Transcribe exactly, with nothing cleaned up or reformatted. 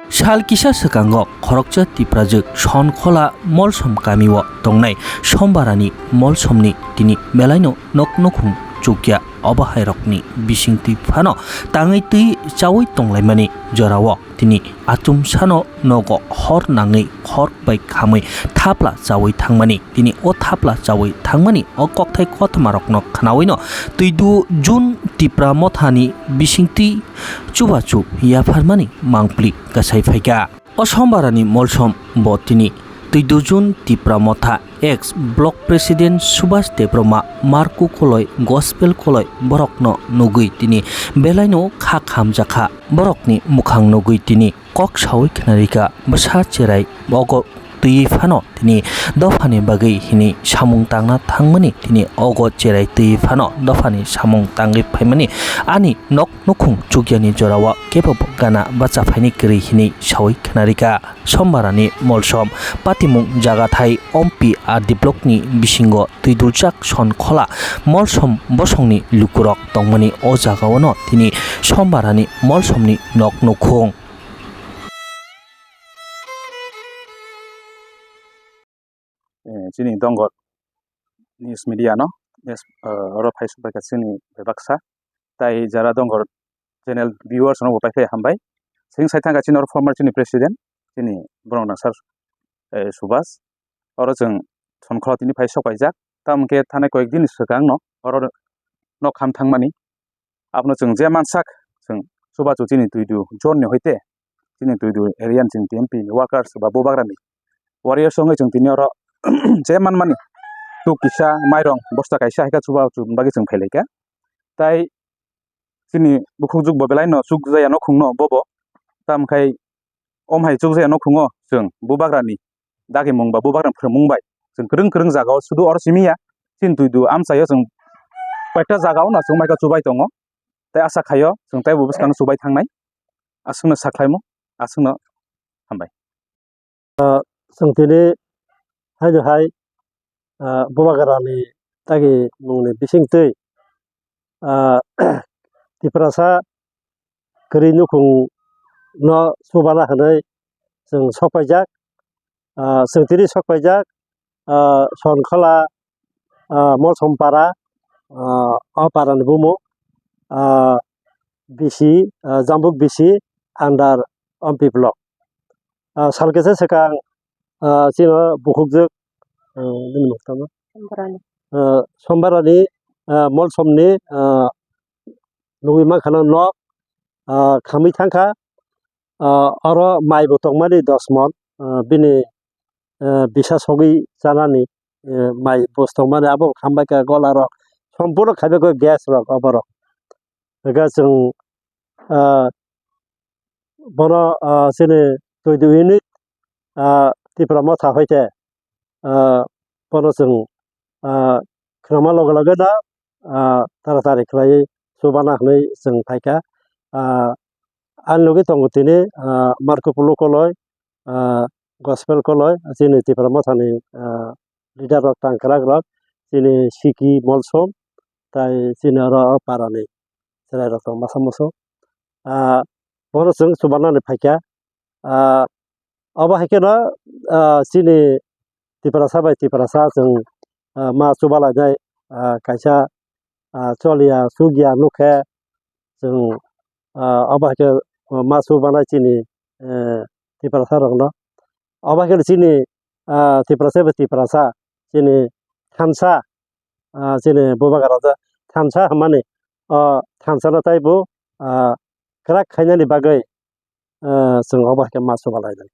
Sal kisa swkango khoroksa Tiprajwk Sonkhola Molsom kamio tongnai Sombarani Molsomni tini belaino nok nukhung chukya obo hairokni bisingtwi phano tangwi twi chawi tonglaimani jorao tini achumsano nogo hor nangwi hor bai khamwi thapla chawi thangmani. Tini o thapla chawi thangmani o kokthai kothmarokno khnawino Twidu Jun Tipra Mothani bisingtwi chubachu yapharmani mangpli kasai phaikha. O Sombarani Molsom bo tini Twidu Jun Tipra Motha ex block president Subhas Debbarma, Marku Koloi, Gospel Koloi borokno nugwi tini belaino kha khamjakha. Borokni mukhang nugwi tini kok sawi khnarikha bwsa cherai ogo twiwi phano tini dophani bagwi hini samung tangna thangmani tini ogo cherai twiwi phano dophani samung tangwi phaimani ani nok nukhung chukyani jorao kebo gana bacha phaini kwrwi hini sawi khnarikha. Sombarani Molsom patimung jagathai Ompi R D blockni bisingo twiduljak Sonkhola Molsom bosongni lukurok tongmani o jagaono tini Sombarani Molsomni nok nukhung. Eh, chini Dongor News Media no, yes, eh, oro phai subaikha chini bebaksa. Tai jara Dongor channel viewers no bo pai phai hambai. Sing sai thangkha chini oro former chini president, chini borok na sir, eh, Subhas. Oro chwng Sonkhola tini phai sok paijak. Tamo khe thanai koyek din swkang no oro nok ham thangmani. Abono chwng je mansak, chwng chubachu chini Twidu zone ni hoite, chini Twidu area ni chwng T M P ni workers ba bubagra ni warriors wngwi chwng tini oro je manmani tuk kisa, mairong bosta kaisa hai khe chubachu bagwi chwng phailaikha. Tai chini bukhukjwk bo belai no chukjaya nukhung no bobo, tamkhai om hai chukjaya nukhungo chwng bubagra ni dagimung ba bubagrani phrwngmung bai chwng kwrwng kwrwng jagao sudu oro simi ya. Chini Twidu amchaio chwng koyekta jagao no chwng maikha chubai tongo. Tei asa khaio chwng teibo bwskangno chubai thangnai. Aswkno sakhlaimo, aswkno hambai. Chwng tini haino hai, ah, bubagrani dagimungni bisingtwi, ah, Tiprasa kwrwi nukhungno chubana hwnwi chwng sok paijak. Ah, chwng tini sok paijak, ah, Sonkhola, ah, Molsom para, ah, o para ni bumung, ah, B C, ah, Jambuk B C under Ompi block. Ah, sal kisa swkang, ah, chini bukhukjwk, ah, bini mung tamo? Sombarani. Ah, Sombarani, ah, Molsomni, ah, nugwi mankha nok, ah, khamwi thangkha. Ah, oro mai bo tongmani dos mon, ah, bini, ah, bisa sogwi chanani, ah, mai bos tongmani abo khambai kha gola rok, sompurno khaibai kha gas rok oborok. Hwnkhe chwng, ah, bono, ah, chini Twidu unit, ah, Tipra Motha hoite, ah, bono chwng, ah, khwnama loge loge no, ah, taratari khlaiwi chubana hwnwi chwng phaikha. Ah, ani logi tongo tini, ah, Marco Polo Koloi, ah, Gospel Koloi, chini Tipra Mothani, ah, leader rok tangkrak rok, chini Siki Molsom, tai chini oro o parani chwrai rok tong masa musu. Ah, bono chwng chubanani phaikha. Ah, obo hai kheno, ah, chini Tiprasa bai Tiprasa chwng, ah, ma chubalainai, ah, kaisa, ah, choliya chukya nukhe chwng, ah, obo hai khe ma chubanai chini, eh, Tiprasa rokno. Obo hai kheno chini, ah, Tiprasa bai Tiprasa chini thansa, ah, chini bubagra thansa hwnmani, o thansano taibo, ah, kwrak khainani bagwi, ah, chwng obo hai khe ma chubalainai.